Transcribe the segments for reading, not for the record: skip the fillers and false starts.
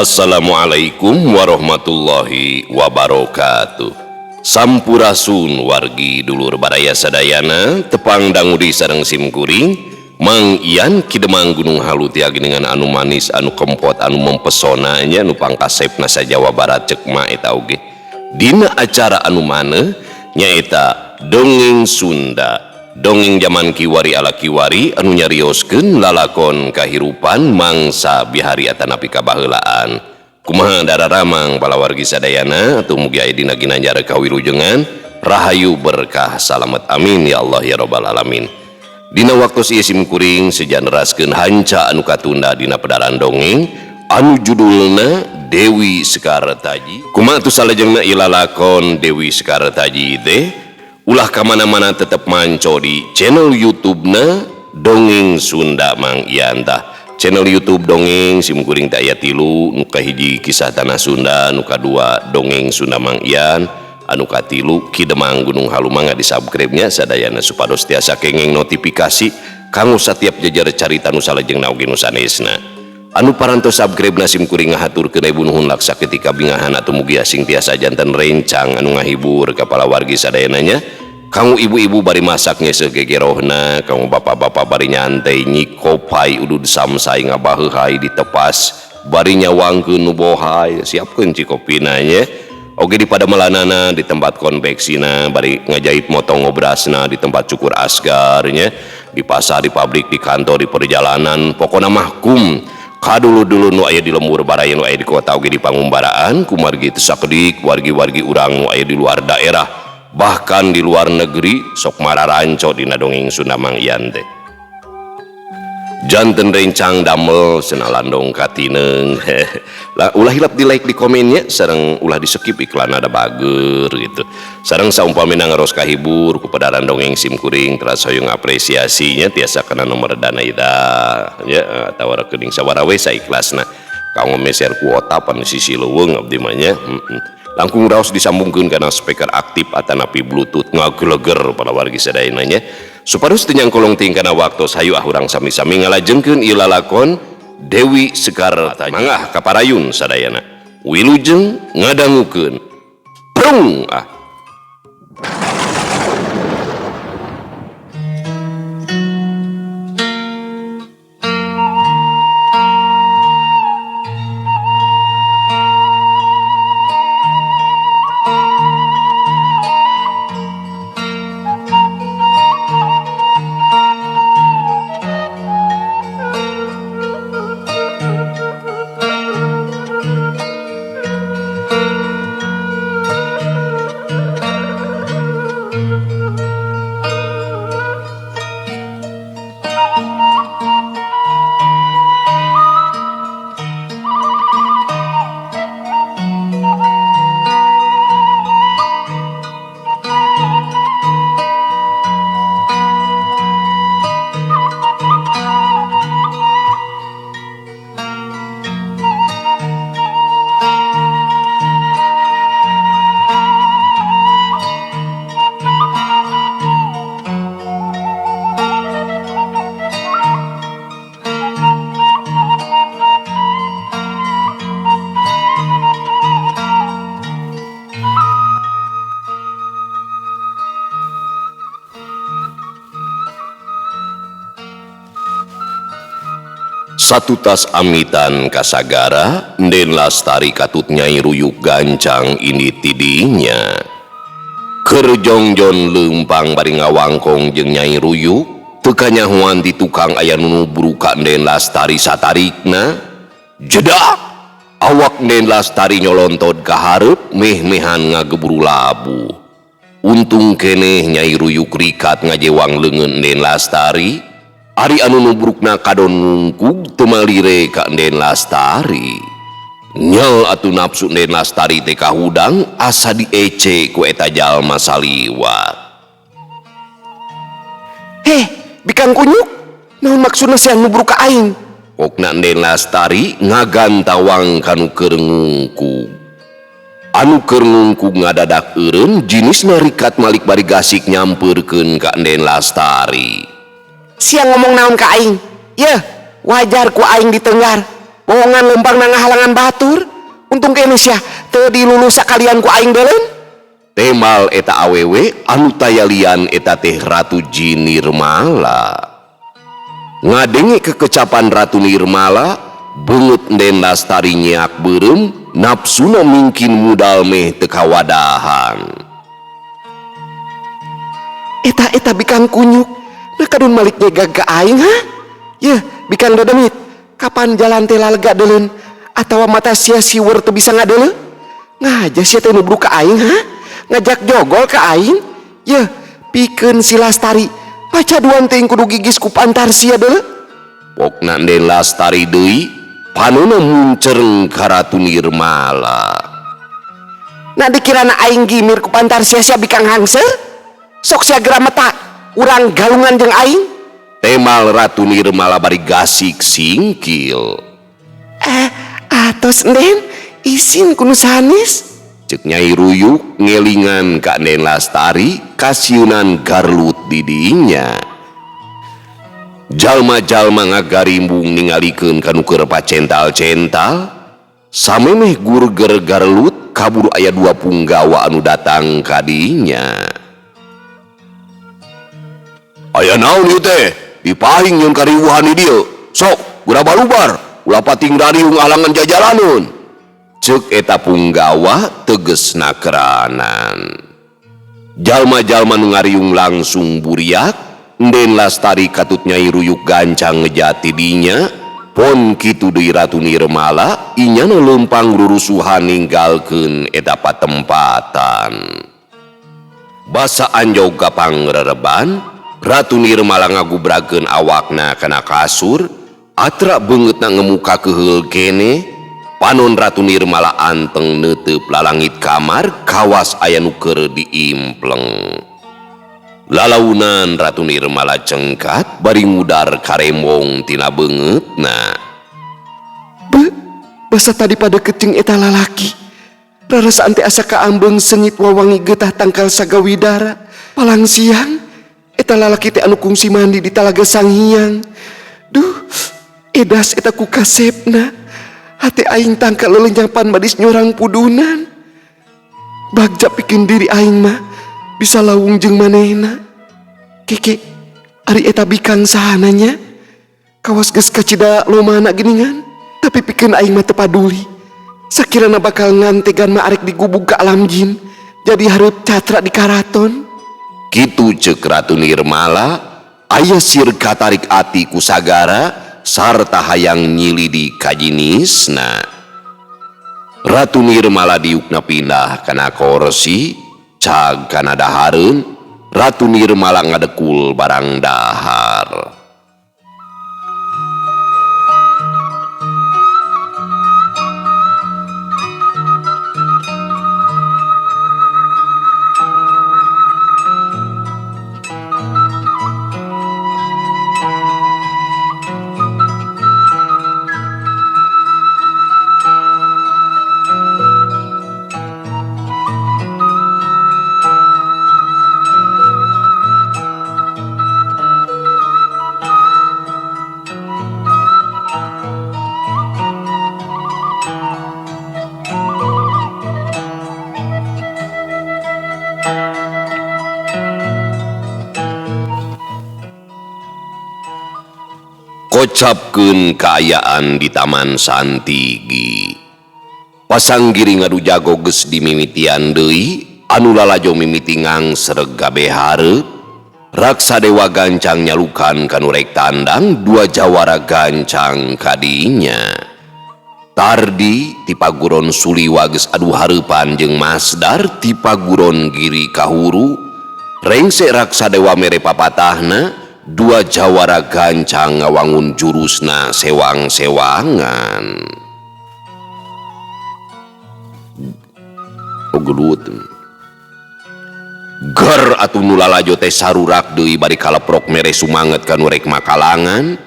Assalamualaikum warahmatullahi wabarakatuh. Sampurasun wargi dulur baraya sadayana, tepang dangudi sareng simkuring Mang Ian Ki Demang Gunung Halu tiageningan anu manis, anu kempot, anu mempesona nya, nu pangkasepna sa Jawa Barat cek ma eta oge. Dina acara anu maneh nyaeta Dongeng Sunda, dongeng zaman kiwari ala kiwari anu nyarioskeun lalakon kahirupan mangsa bihari atanapi kabaheulaan. Kumaha dararamang palawargi sadayana, atuh mugi aya dina ginanjar kawilujengan, rahayu berkah salamet, amin ya Allah ya robbal alamin. Dina waktu ieu simkuring seja neraskeun hanca anu katunda dina pedaran dongeng anu judulna Dewi Sekar Taji. Kumaha atuh salajengna ieu lalakon Dewi Sekar Taji teh? Ulah kamana-mana, tetep manco di channel YouTube-na Dongeng Sunda Mang Ian. Tah, channel YouTube dongeng simkuring teh aya tilu: nu kahiji Kisah Tanah Sunda, nu kadua Dongeng Sunda Mang Ian, anu katilu Ki Demang Gunung Halu. Mangga di subscribe-nya sadayana supados tiasa kenging notifikasi kanggo setiap jejer carita nu salajengna oge nu sanesna. Anu parantos subscribe na simkuring ngahaturkeun ribu nuhun laksa ketika bingahan, atuh mugi asing tiasa janten rencang anu ngahibur ka palawargi sadayana nya. Kanggo ibu-ibu bari masak nyeuseuh gegerohna, kanggo bapak-bapak bari nyantai nyikopai udud samsai ngabaheuhai ditepas bari nyawangkeun nu bohai, siapkeun cikopina nya. Oge di padamelanana, di tempat konveksina bari ngajahit motong ngobrasna, di tempat cukur asgar nya, di pasar, di pabrik, di kantor, di perjalanan, pokona mah kum kadulu-dulu nu aya di lembur baraya, nu aya di kota oge di pangumbaraan, kumargi teu sakedik wargi-wargi urang nu aya di luar daerah bahkan di luar negeri sok mararanco dina Dongeng Sunda Mang Ian teh. Janten rencang damel senalandong katineng lah. Ulah hilap di like, di komennya, sareng ulah di skip iklan, ada bager gitu. Sareng saumpamina ngaros kahibur ku pedaran dongeng simkuring, teras hoyong apresiasinya, tiasa kana nomor dana ida ya atau rekening sabaraha we saikhlasna kanggo meser kuota pan sisi leuweung abdi mah nya. Langkung raos disambungkeun kana speaker aktif atanapi bluetooth, ngageleger pada wargi sadayana nya, supados teu nyangkolong ting kana waktos. Hayu ah, urang sami-sami ngalajengkeun ieu lalakon Dewi Sekar Taji. Mangga kaparayun sadayana, wilujeng ngadangukeun. Prung ah. Satutas amitan kasagara, Nden Lastari katut Nyai Ruyuk gancang ini tidinya. Keur jongjon leumpang bari ngawangkong jeung Nyai Ruyuk, teu kanyahoan di tukang aya nu nubruk ka Nden Lastari satarikna. Jedak! Awak Nden Lastari nyolontod ka hareup meh-mehan ngageburu labuh. Untung keneh Nyai Ruyuk rikat ngajewang leungeun Nden Lastari. Ari anu nubrukna kadon ngungkug teu malire ka Nden Lastari. Nyel atuh nafsu Nden Lastari teh kahudang asa diece ku eta jalma saliwat. Heh, bikang kunyuk, naon maksudna sia nubruk ka aing? Pokna Nden Lastari ngagantawang kanu keur ngungkug. Anu keur ngungkug ngadadak eureun jinisna rikat malik bari gasik nyampeurkeun ka Nden Lastari. Sia ngomong naon ka aing? Yeuh, wajar ku aing ditenggar. Bohongan lempang na ngahalangan batur. Untung keneh sia teu dilulus sakalian ku aing deuleun. Temal eta awewe anu tayalian eta teh Ratu Jin Nirmala. Ngadenge kekecapan Ratu Nirmala, beungeut Den Lastari nyeak beureum, nafsuna mungkin mudal meh teu kawadahan. Eta-eta bikang kunyuk, nah kadun malik nyegag ka aing ha? Yeuh, bikang dodemit, kapan jalan teh lalega deuleun atawa mata sia siwer teu bisa ngadeuleu? Ngaja sia teh nubruk ka aing ha? Ngajak jogol ka aing? Yeuh, pikeun si Lastari, pacaduan teh kudu gigis ku pantar sia deuleu. Pokna Den Lastari deui, panona muncereng ka Ratu Nirmala. Nah dikirana aing gimir ku pantar sia sia bikang hangser? Sok sia geura meta, urang galungan jeung aing. Temal Ratu Nirmala bari gasik singkil. Atos Den, isin ku nu sanes. Ceuk Nyai Ruyuk ngelingan ka Den Lastari kasieunan garlut di dinya. Jalma-jalma ngagarimbung ningalikeun ka nu keur pacental-cental. Samemeh gurger garlut kaburu aya dua punggawa anu datang ka dinya. Aya naon ieu teh? Dipahing nyeun kariwuhan di dieu. Sok, geura balubar, ulah pating rariung halangan jajalaneun. Ceuk eta punggawa tegesna keranan. Jalma-jalma nu ngariung langsung buriak, Den Lastari katut Nyai Ruyuk gancang ngejati dinya, pon kitu deui Ratu Nirmala inyana leumpang rurusuhan ninggalkeun eta patempatan. Basa anjog ka pangrereban, Ratu Nirmala ngagubrakeun awakna kana kasur, atra beungeutna ngemuka keheul keneh. Panon Ratu Nirmala anteng neuteup lalangit kamar kawas aya nu keur diimpleng. Lalaunan Ratu Nirmala cengkat bari ngudar karembong tina beungeutna. Be, basa tadi pada kecing eta lalaki. Rarasaan teh asa kaambeung sengit wawangi getah tangkal sagawidara. Palang siang eta lalaki teh anu kungsi mandi di Talaga Sanghyang. Duh, edas eta ku kasepna. Hati aing tangkal lelenyapan badis nyorang pudunan. Bagja pikeun diri aing mah bisa lawung jeung manehna. Keke, ari eta bikang sahananya? Kawas geus kacida lomana geuningan, tapi pikeun aing mah teu paduli. Sakirana bakal ngantegan mah arek digubug ka alam jin, jadi hareup catra di karaton. Kitu ceuk Ratu Nirmala, aya sir katarik ati ku sagara sarta hayang nyilidi kajinisna. Ratu Nirmala diukna pindah kana korsi, cag kana dahareun. Ratu Nirmala ngadekul barang dahar. Kocapkeun kaayaan di Taman Santigi. Pasang giring adu jago geus dimimitian deui, anu lalajo mimiti ngangsreg gabe hareup. Raksa Dewa gancang nyalukan kanu rek tandang, dua jawara gancang kadinya. Tardi ti paguron Suliwa geus adu hareupan jeung Masdar ti paguron Giri Kahuru. Rengse Raksa Dewa mere papatahna, dua jawara gancang ngawangun jurusna sewang-sewangan. Oh, gelut. Ger atuh nu lalajo teh sarurak deui bari kaleprok mere sumanget ka nu rek makalangan.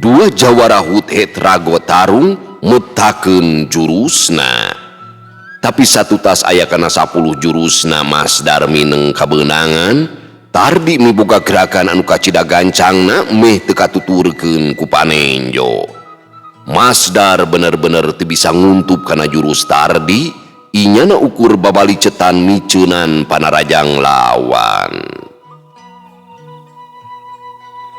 Dua jawara hut-het rago tarung metakeun jurusna. Tapi satu tas aya kana 10 jurusna Masdar mineng kabeunangan. Tardi miboga gerakan anu kacida gancangna meh teu katuturkeun ku panenjo. Masdar bener-bener teu bisa nguntup kana jurus Tardi, inyana ukur babalicetan miceunan panarajang lawan.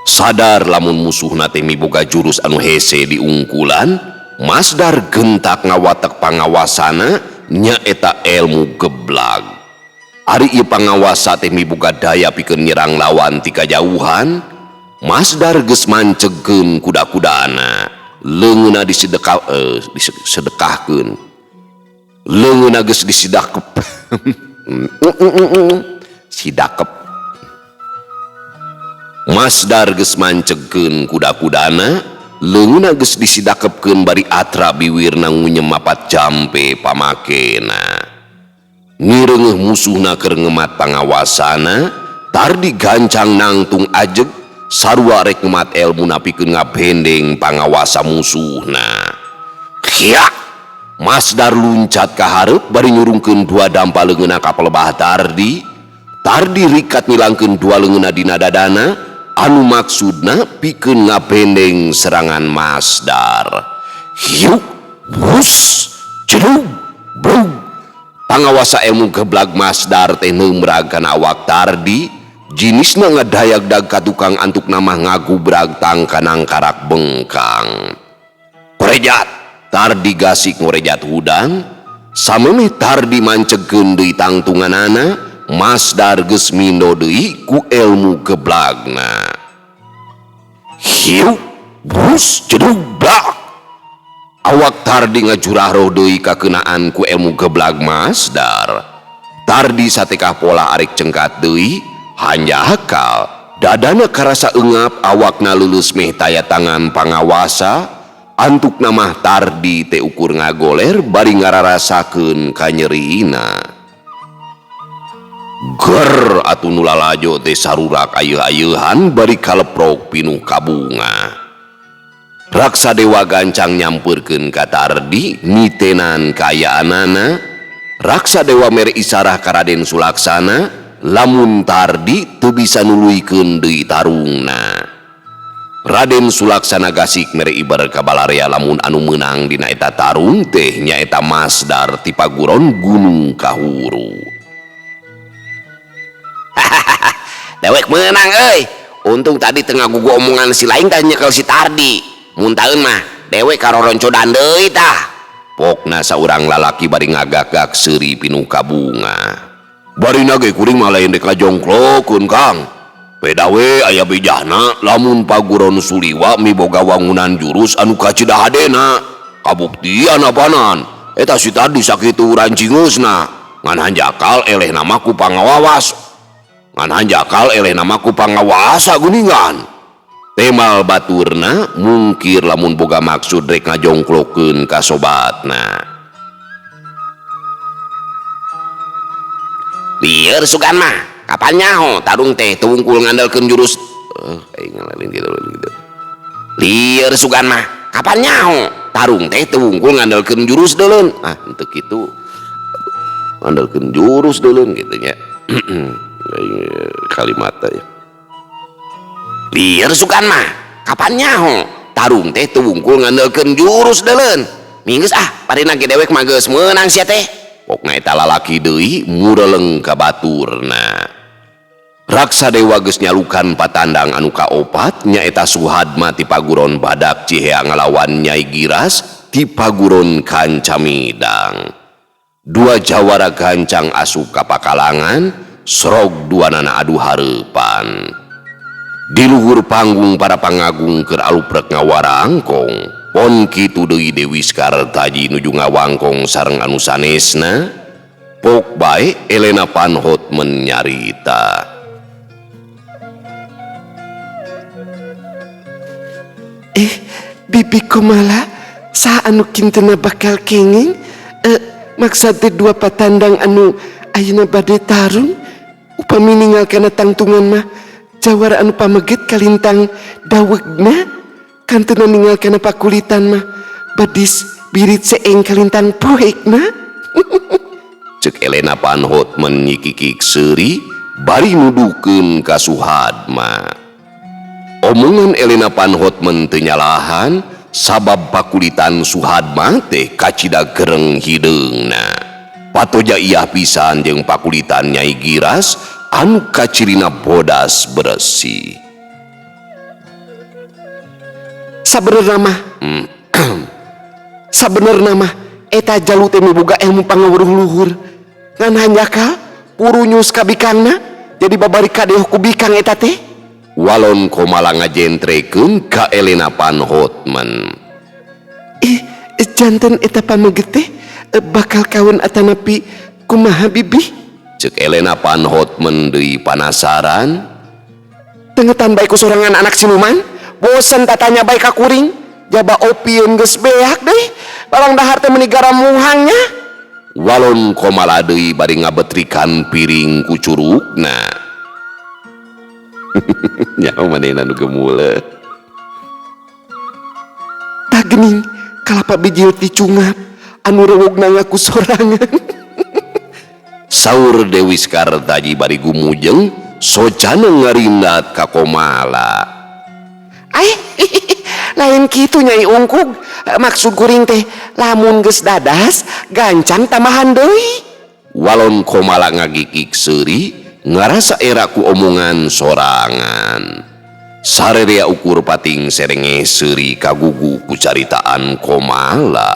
Sadar lamun musuhna teh miboga jurus anu hese diungkulan, Masdar gentak ngawatek pangawasana nyaeta elmu geblag. Ari ieu pangawasa teh miboga daya pikeun nyerang lawan ti kajauhan, Masdar geus mancegkeun kuda-kudana, leungeunna disedekahkeun. Leungeunna geus disidakep. Sidakep. Masdar geus mancegkeun kuda-kudana, leungeunna geus disidakepkeun bari atra biwirna ngunyem mapat jampe pamakena. Ngireungeuh musuhna keur ngemat pangawasana, Tardi gancang nangtung ajeg sarua rek ngemat elmuna pikeun ngabendeng pangawasa musuhna. Hiak! Masdar luncat ka hareup bari nyurungkeun dua dampa leungeunna ka pelebah Tardi. Tardi rikat ngilangkeun dua leungeunna dina dadana anu maksudna pikeun ngabendeng serangan Masdar. Hiuk, wus, jedug, brug. Pangawasa ilmu geblag Masdar teh neumrag kana awak Tardi, jinisna ngadayag-dag ka tukang antuk namah ngagubrag tangkanang karak bengkang. Korejat, Tardi gasik ngorejat hudang, samemeh Tardi mancegkeun deui tangtunganana, Masdar geus mindo deui ku elmu geblagna. Hiuk, bus, jedug, blak. Awak Tardi ngajurah roh deui kakeunaan ku elmu geblag Masdar. Tardi satekah pola arek cengkat deui, hanjakal dadana karasa eungap awakna leuleus meh taya tangan pangawasa. Antuk namah Tardi teh ukur ngagoler bari ngararasakeun kanyerina. Ger atuh nu lalajo teh sarurak ayeuh-ayeuhan bari kaleprok pinuh kabunga. Raksa Dewa gancang nyampeurkeun ka Tardi nitenan kaayaanana. Raksa Dewa mere isarah ka Raden Sulaksana lamun Tardi teu bisa nuluykeun deui tarungna. Raden Sulaksana gasik mere ibar ka balarea lamun anu meunang dina eta tarung teh nyaeta Masdar ti paguron Gunung Kahuru. Dewek meunang euy. Untung tadi teu ngagugu omongan si lain tah nyekel si Tardi. Mun taeun mah dewek karoroncodan deui tah. Pokna saurang lalaki bari ngagak-gak seuri pinuh kabunga. Barina ge kuring mah lain rek ngajongklokeun Kang. Beda we aya bijahna lamun paguron Suliwa miboga wangunan jurus anu kacida hadena. Kabuktian apanan? Eta si Tardi sakitu rancingeusna. Ngan hanjakal eleh nama ku pangawawas. Ngan hanjakal eleh nama ku pangawasa geuningan. Temal baturna mungkir lamun boga maksud rek ngajongklokeun ka sobatna. Lieur sugan mah, kapan nyaho tarung teh teu wungkul ngandelkeun jurus. Aing ngalamin gitu, gitu. Lieur sugan mah, kapan nyaho tarung teh teu wungkul ngandelkeun jurus deuleun. Ah, henteu kitu. Ngandelkeun jurus deuleun kitu nya. Kalimat teh. Lieur sugan mah, kapan nyaho tarung teh teu wungkul ngandelkeun jurus deuleun. Minggeus ah, parina ge dewek mah geus meunang sia teh. Pokna eta lalaki deui mureleng ka baturna. Raksa Dewa geus nyalukan patandang anu kaopat nyaeta Suhadma ti paguron Badak Cihea ngalawan Nyai Giras ti paguron Kancamidang. Dua jawara gancang asup ka pakalangan, srog duanana adu hareupan. Di luhur panggung para pangagung keur aluprek ngawarangkong. Pon kitu deui Dewi Skartaji nuju ngawangkong sareng anu sanesna. Pok bae Elena Panhot menyarita. Bibi Kumala, saha anu kintena bakal kenging? Maksad teh dua patandang anu ayeuna bade tarung? Upami ninggal kana tangtungan mah jawara anu pameget kalintang dawegna, kantena ninggal kana pakulitan mah badis birit seeng kalintang poekna. Cek Elena Panhot menyikikik seuri bari nuduhkeun ka Suhadma. Omongan Elena Panhot men teu nyalahan Sabab pakulitan Suhadma teh kacida gereng hideungna. Patoja iyah pisan jeung pakulitan Nyai Giras anu kacirina bodas bersih. Sabenerna mah sabenerna mah eta jalu teh miboga ilmu pangawuruh luhur. Ngan hanjakal purunyus ka bikangna jadi babari kadeoh ku bikang eta teh. Walon Komala ngajentrekeun ka Elena Van Hotman. Ih, janten eta pameget teh bakal kawin atanapi kumaha bibih? Cek Elena Van Hotman deui panasaran. Tengetan bae ku sorangan anak siluman, bosen tatanya bae ka kuring, jaba opieun geus beak deui, barang dahar teh meuni garam muhangnya. Walon Komala deui bari ngabetrikan piring ku curugna. Nyaho manehna nu geumule. Tah geuning kalapa bijil ti cungap anu rewogna ngaku sorangan. Saur Dewi Sekartaji bari gumujeng socana ngarindat ka Komala. Ai, lain kitu Nyai Ungkug, maksud kuring teh lamun geus dadas gancang tambahan deui. Walon Komala ngagikik seuri ngarasa era ku omongan sorangan. Sarerea ukur pating serenge seuri kagugu ku caritaan Komala.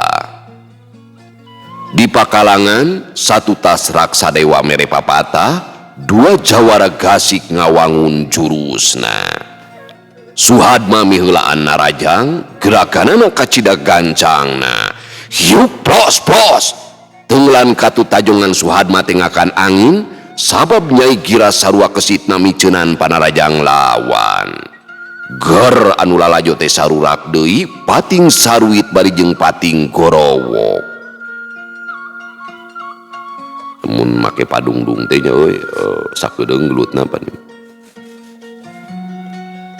Di pakalangan satu tas raksa dewa mere papatah, dua jawara gasik ngawangun jurusna. Suhadma miheulaan narajang, gerakanana kacida gancangna. Hiup plos plos. Tenggelan katu tajongan Suhadma tengakan angin, sabab Nyai Giras sarua kesitna miceunan panarajang lawan. Ger anu lalajo teh sarurak deui, pating saruit bari jeung pating gorowok. Mun make padungdung teh nya euy, sakedeung gelutna pan.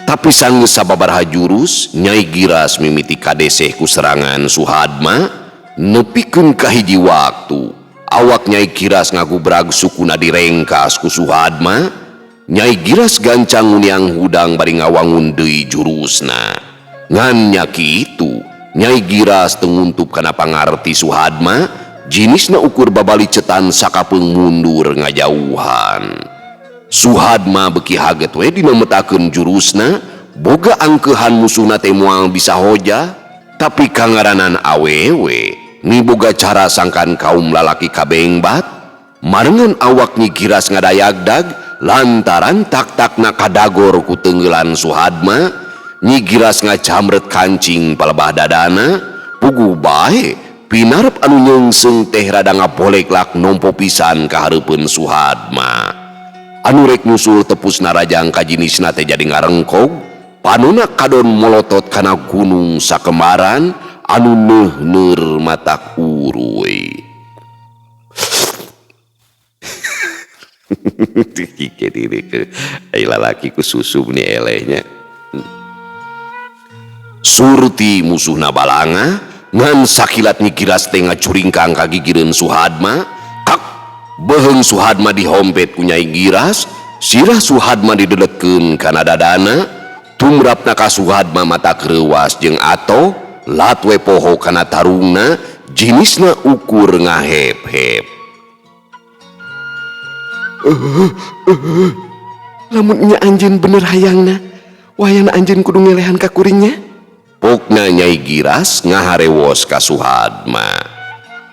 Tapi sanggeus sababaraha jurus, Nyai Giras mimiti kadeseh ku serangan Suhadma, nepikeun ka hiji waktu. Awak Nyai Giras ngagubrag sukuna direngkas ku Suhadma. Nyai Giras gancang nguniang hudang bari ngawangun deui jurusna. Ngan nya kitu, Nyai Giras teu nguntup kana pangarti Suhadma, jinisna ukur babali cetan sakapeung mundur ngajauhan. Suhadma beuki haget we dina metakeun jurusna, boga angkeuhan musuhna teh moal bisa hoja, tapi kangaranan awewe miboga cara sangkan kaum lalaki kabengbat, marengan awak Nyi Giras ngadayagdag lantaran tak-takna kadagor ku teunggelan Suhadma. Nyi Giras ngacamret kancing palebah dadana, puguh bae pinarep anu nyeungseng teh rada ngaboleklak nompo pisan ka hareupeun Suhadma. Anu rek nyusul tepus narajang ka jinisna teh jadi ngarengkog, panona kadon molotot kana gunung sakemaran anu neuhneur matak uruy. Ai lalaki ku susu ni elehnya. Surti musuhna balanga ngan sakilat Nyi Giras teh ngacuringkang ka gigireun Suhadma. Kak beuheung Suhadma dihompet ku Nyai Giras, sirah Suhadma dideletkeun kana dadana, tumrapna ka Suhadma mata kreuwas jeung ato, latwe poho kana tarungna, jinisna ukur ngahep-hep. Lamun nya anjeun bener hayangna, wayana anjeun kudu ngelehan ka kuringnya. Pokna Nyai Giras ngaharewos ka Suhadma.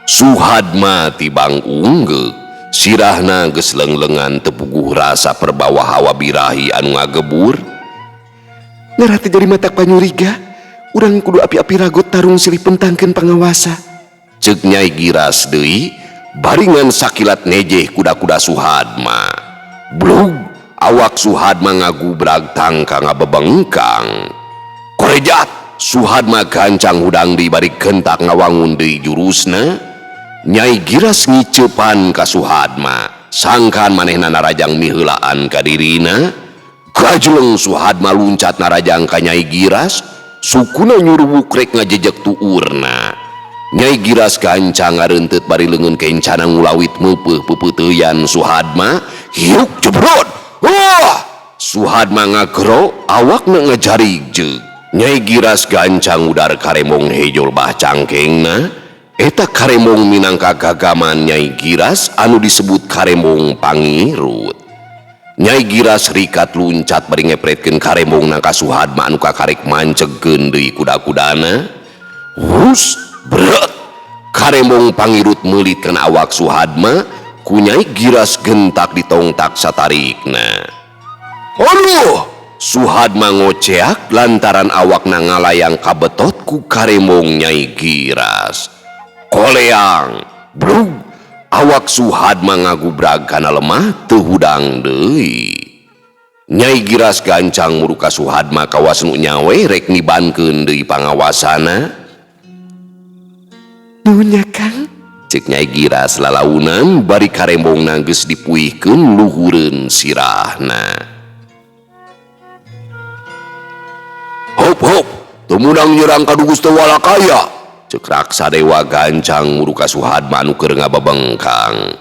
Suhadma tibang unggeuk, sirahna geus leungleungan teu puguh rasa perbawa hawa birahi anu ngagebur. Ngarah teh jadi matak panyuriga, urang kudu api-api ragot tarung silih pentangkeun pangawasa. Ceuk Nyai Giras deui, baringan sakilat nejeh kuda-kuda Suhadma. Blug, awak Suhadma ngagubrag tangka ngabebengkang. Korejat, Suhadma gancang hudang di bari gentak ngawangun deui jurusna. Nyai Giras ngiceupan ka Suhadma, sangkan manehna narajang miheulaan ka dirina. Gajleng Suhadma luncat narajang ka Nyai Giras, sukuna nyuruwuk rek ngajejek tuurna. Nyai Giras gancang ngareunteut bari leungeun kencana ngulawit meupeuh peupeuteuyan Suhadma. Hiuk jebrot. Wah! Suhadma ngagero, awakna ngajarig jeug. Nyai Giras gancang udar karembong hejol bah cangkengna. Eta karembong minangka gagaman Nyai Giras anu disebut karembong pangirut. Nyai Giras rikat luncat bari ngepretkeun karembong ka Suhadma anu kakarek mancegkeun deui kuda-kudana. Hus bret karembong pangirut meulit kana awak Suhadma ku Nyai Giras gentak ditongtak satarikna. Aduh! Suhadma ngoceak lantaran awakna ngalayang kabetot ku karembong Nyai Giras. Koleang, brug, awak Suhadma ngagubrag kana lemah teu hudang deui. Nyai Giras gancang muru ka Suhadma kawas nu nyawe rek nibankeun deui pangawasana. Nuhun nya Kang. Cek Nyai Giras lalaunan bari karembongna geus dipuihkeun luhureun sirahna. Hop hop, teu meunang nyerang ka Gusti Walakaya. Cek Raksa Dewa gancang muru ka Suhadma anu keur ngababengkang.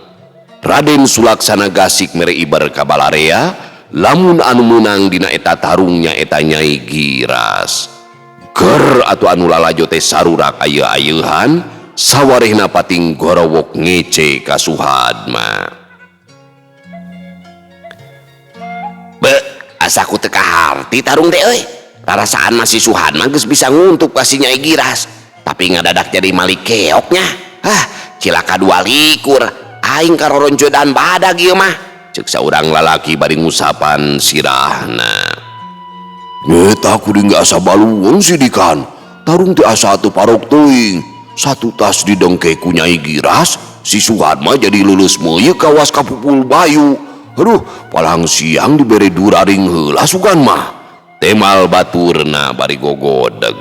Raden Sulaksana gasik mere iber ka balarea, lamun anu meunang dina eta tarung nyaeta Nyai Giras. Ger atuh anu lalajo teh sarurak ayeung-ayeuhan, sawarehna pating gorowok ngece ka Suhadma. Be, asa ku teu kaharti tarung teh euy. Rarasaan masih Suhadma geus bisa nguntup ka si Nyai Giras, tapi ngadadak jadi malik keoknya. Hah, cilaka 22. Aing karoronjodan badag ieu mah. Cek saurang lalaki bari ngusapan sirahna. Nyeta kudu geus asa balueung sidikan. Tarung teh asa teu parok teuing. Satu tas didengke ku Nyai Giras, si Suhadma jadi leuleus meuyeuh kawas kapupul bayu. Aduh, palang siang dibere duraring heula sugan mah. Temal baturna bari gogodeg.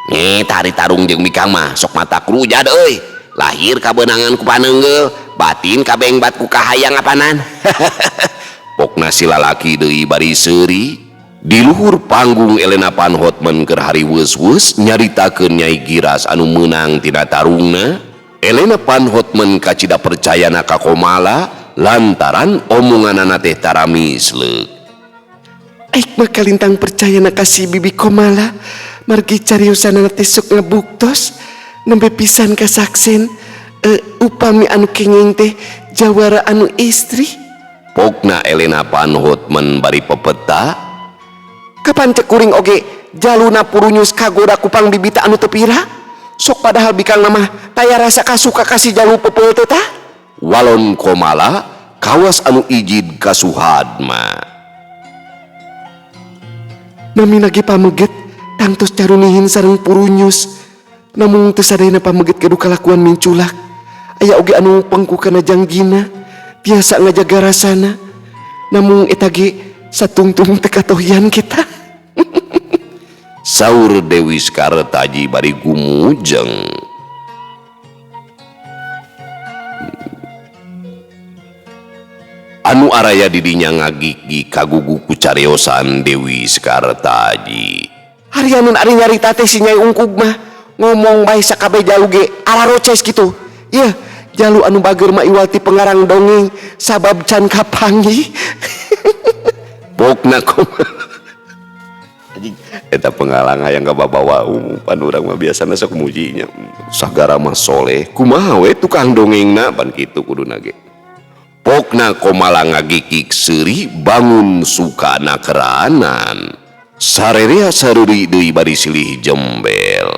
Nih tari tarung jeung Mikang mah sok mata krujad euy. Lahir kabeunangan ku paneunggeul, batin kabengbat ku kahayang apanan. Pokna si lalaki deui bari seuri. Di luhur panggung Elena Van Hotman keur hariweus-weus nyaritakeun Nyai Giras anu meunang tina tarungna. Elena Van Hotman kacida percayana ka Komala lantaran omonganana teh taramisleuk. Aik mah kalintang percaya na ka si Bibi Komala, margi cariosanana teh sok ngabuktos nembe pisan kasaksen upami anu kenging teh jawara anu istri. Pokna Elena Van Hotman bari pepeta. Kapan cek kuring oge jaluna purunyus kagoda kupang bibita anu teu pira? Sok padahal bikang mah taya rasa kasuka kasih jalu pepeul teh tah. Walon Komala kawas anu ijid ka Suhadma. Nami nage pameget tangtos carunihin sareng purunyus. Namung teu sadayana pameget gaduh kalakuan minculak. Aya oge anu pengku kana janggina, tiasa ngajaga rasana. Namung eta ge satungtung teu katohian kita. Saur Dewi Skartaji bari gumujeng. Anu araya didinya ngagigi kagugu ku cariosan Dewi Skartaji. Harianun ari nyarita teh si Nyai Ungkug mah ngomong bae sakabeh jalu ge araroces kitu. Yeuh, jalu anu bager mah iwal ti pengarang dongeng sabab can kapanggih. Pokna kumaha? Anjing, eta pengalang hayang kababawa umum pan urang mah biasana sok mujinya. Sagara mah soleh, kumaha we tukang dongengna pan kitu kuduna ge. Pokna Komala ngagikik seuri bangun sukana keranan. Sarerea sareuri deui bari silih jembel.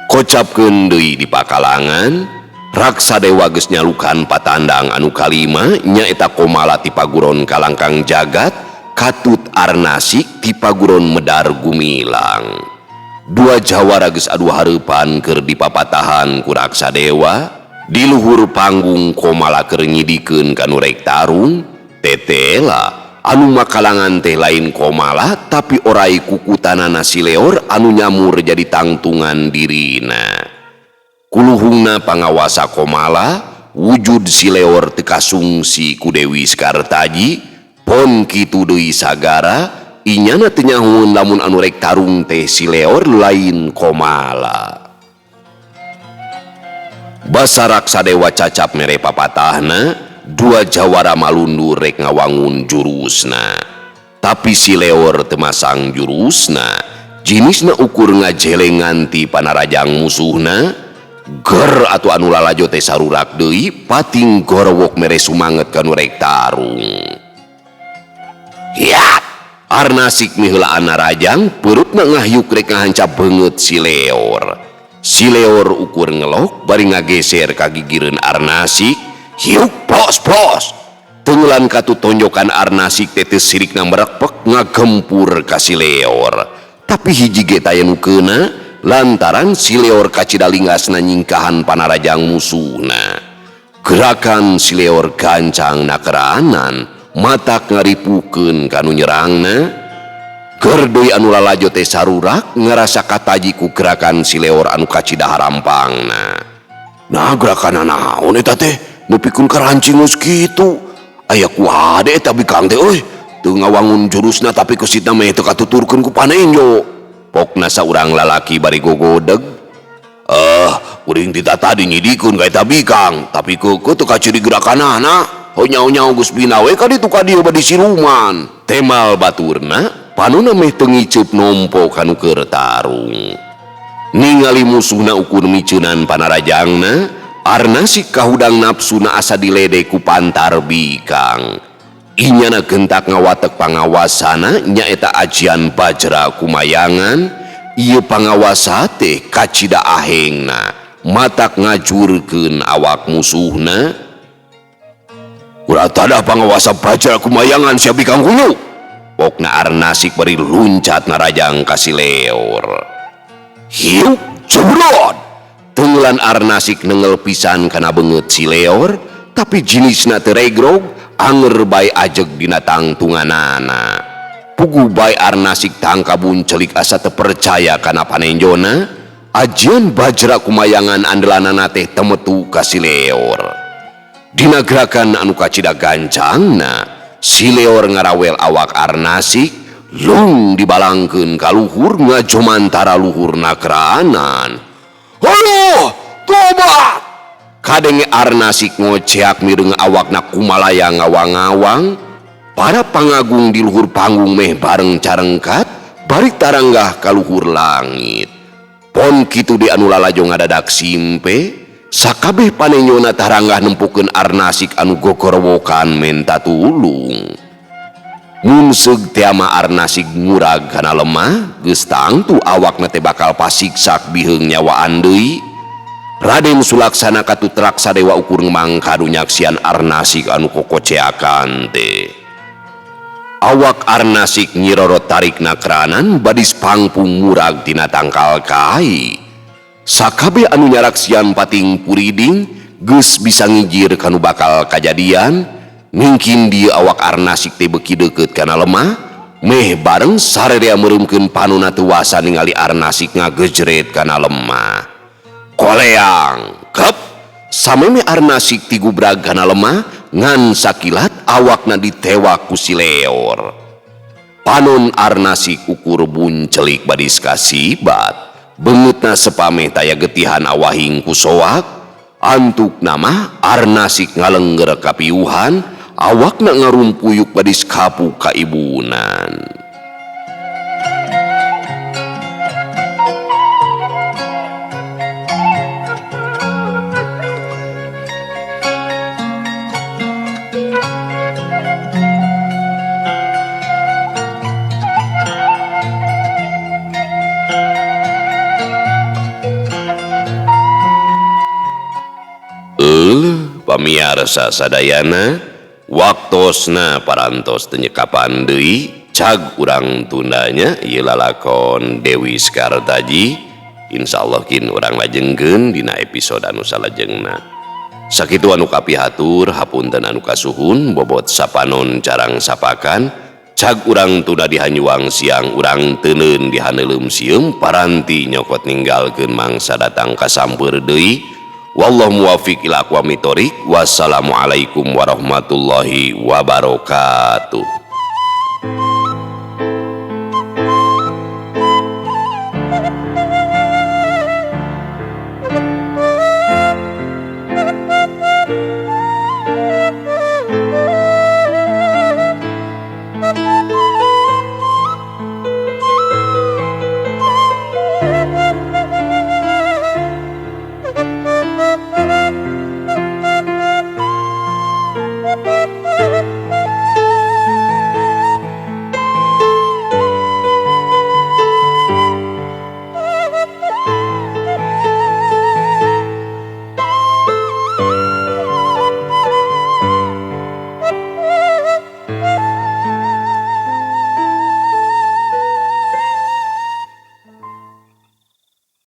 Kocapkeun deui di pakalangan, Raksa Dewa geus nyalukan patandang anu kalima nyaeta Komala ti paguron Kalangkang Jagat, Katut Arnasik ti paguron Medar Gumilang. Dua jawara geus adu hareupan keur dipapatahan ku Raksa Dewa. Di luhur panggung Komala keur nyidikeun ka nu rek tarung, tetela anu makalangan teh lain Komala tapi orai kukutanana si Leor anu nyamur jadi tangtungan dirina. Kuluhungna pangawasa Komala, wujud si Leor teu kasungsi ku Dewi Skartaji, pon kitu deui sagara, inyana teu nyahueun lamun anu rek tarung teh si Leor lain Komala. Basa Raksa Dewa cacap mere papatahna, dua jawara malundur rek ngawangun jurusna. Tapi si Leor teu masang jurusna, jinisna ukur ngajeleng nganti panarajang musuhna. Ger atuh anu lalajo teh sarurak deui pating gorowok mere sumanget ka nu rek tarung. Hiat! Arnasik miheulaan narajang perutna ngahyuk rek ngahancap beungeut si Leor. Si Leor ukur ngelok bari ngageser ka gigireun Arnasik, hiuk plos-plos. Tenggelan katu tonjokan Arnasik teh teu sirikna merekpek ngagempur ka si Leor. Tapi hiji ge taya nu keuna lantaran si Leor kacida lingasna nyingkahan panarajang musuhna. Gerakan si Leor gancang nakeranan, matak ngaripukeun ka nu nyerangna. Ger deui anu lalajo teh sarurak ngarasa kataji ku gerakan si Leor anu kacida harampangna. Nah gerakan naon eta teh nepikeun ka rancing geus kitu. Aya kuade eta bikang teh euy, teu ngawangun jurusna tapi kesitna meh teu katuturkeun ku panenjo. Pokna saurang lalaki bari gogodeg. Kuring ti tadi nyidikeun ka eta bikang, tapi keukeuh teu kaciri gerakanana. Honyaw-nyaw geus bina we ka ditu ka dieu badi siluman. Temal baturna, panona meh teu ngiceup nompo ka nu keur tarung. Ningali musuhna ukur miceunan panarajangna, Arnasik kahudang nafsuna asa diledek ku pantar bikang. Inyana gentak ngawatek pangawasana nyaeta ajian Bajra Kumayangan. Ieu pangawasa teh kacida ahengna, matak ngajurkeun awak musuhna. Kuratadah pangawasa Bajra Kumayangan sia bikang kunyuk. Pokna Arnasik bari luncat narajang ka si Leor. Hiuk jebrot. Tenggelan Arnasik nengel pisan kana beungeut si Leor, tapi jinisna teu regrog, anger bae ajeg dina tangtunganana. Puguh bae Arnasik tangkabun celik asa teu percaya kana panenjona, ajian Bajra Kumayangan andelanana teh temetu ka si Leor. Dina gerakan anu kacida gancangna, si Leor ngarawel awak Arnasik, lung dibalangkeun ka luhur ngajomantara luhur nakranan. Halo, tobat! Kadenge Arnasik ngoceak mireung awakna kumalaya ngawang-ngawang. Para pangagung di luhur panggung meh bareng carengkat, bari taranggah ka luhur langit. Pon kitu di anu lalajo ngadadak simpe, sakabeh panenyona taranggah nempukeun Arnasik anu gogorowokan menta tulung. Mun seug teh mah Arnasik ngurag kana lemah, geus tangtu awakna teh bakal pasiksak biheung nyawaan deui. Raden Sulaksana katutrak sadewa ukur mangkadu nyaksian Arnasik anu kokoceakan teh. Awak Arnasik nyirorot tarik nakranan badis pangpung ngurag tina tangkal kai. Sakabeh anu nyaraksian pating puriding geus bisa ngijir kanu bakal kajadian. Mungkin dia awak Arnasik teh beuki deukeut kana lemah, meh bareng sarerea meureumkeun panona teu wasa ningali Arnasik ngagejret kana lemah. Koleang, kep, sameme Arnasik tigubrag kana lemah, ngan sakilat awakna ditewak ku si Leor. Panon Arnasik ukur buncelik badis kasibat, beungeutna sepameh taya getihan awahing ku soak. Antuk nama Arnasik ngalengger kapiuhan, awakna ngarumpuyuk badis kapuk kaibunan. Pamiarsa sadayana, waktosna parantos teu nyekapan deui, cag urang tundanya ieu lalakon Dewi Sekartaji. Insyaallah kin urang lajengkeun dina episode anu salajengna. Sakitu anu kapihatur, hapunten anu kasuhun, bobot sapanon carang sapakan, cag urang tunda dihanyuang siang urang teuneun dihaneuleum sieum, paranti nyokot ninggalkeun mangsa datang kasampeur deui. Wallahu muwaffiq ila aqwamit thoriq. Wassalamualaikum warahmatullahi wabarakatuh.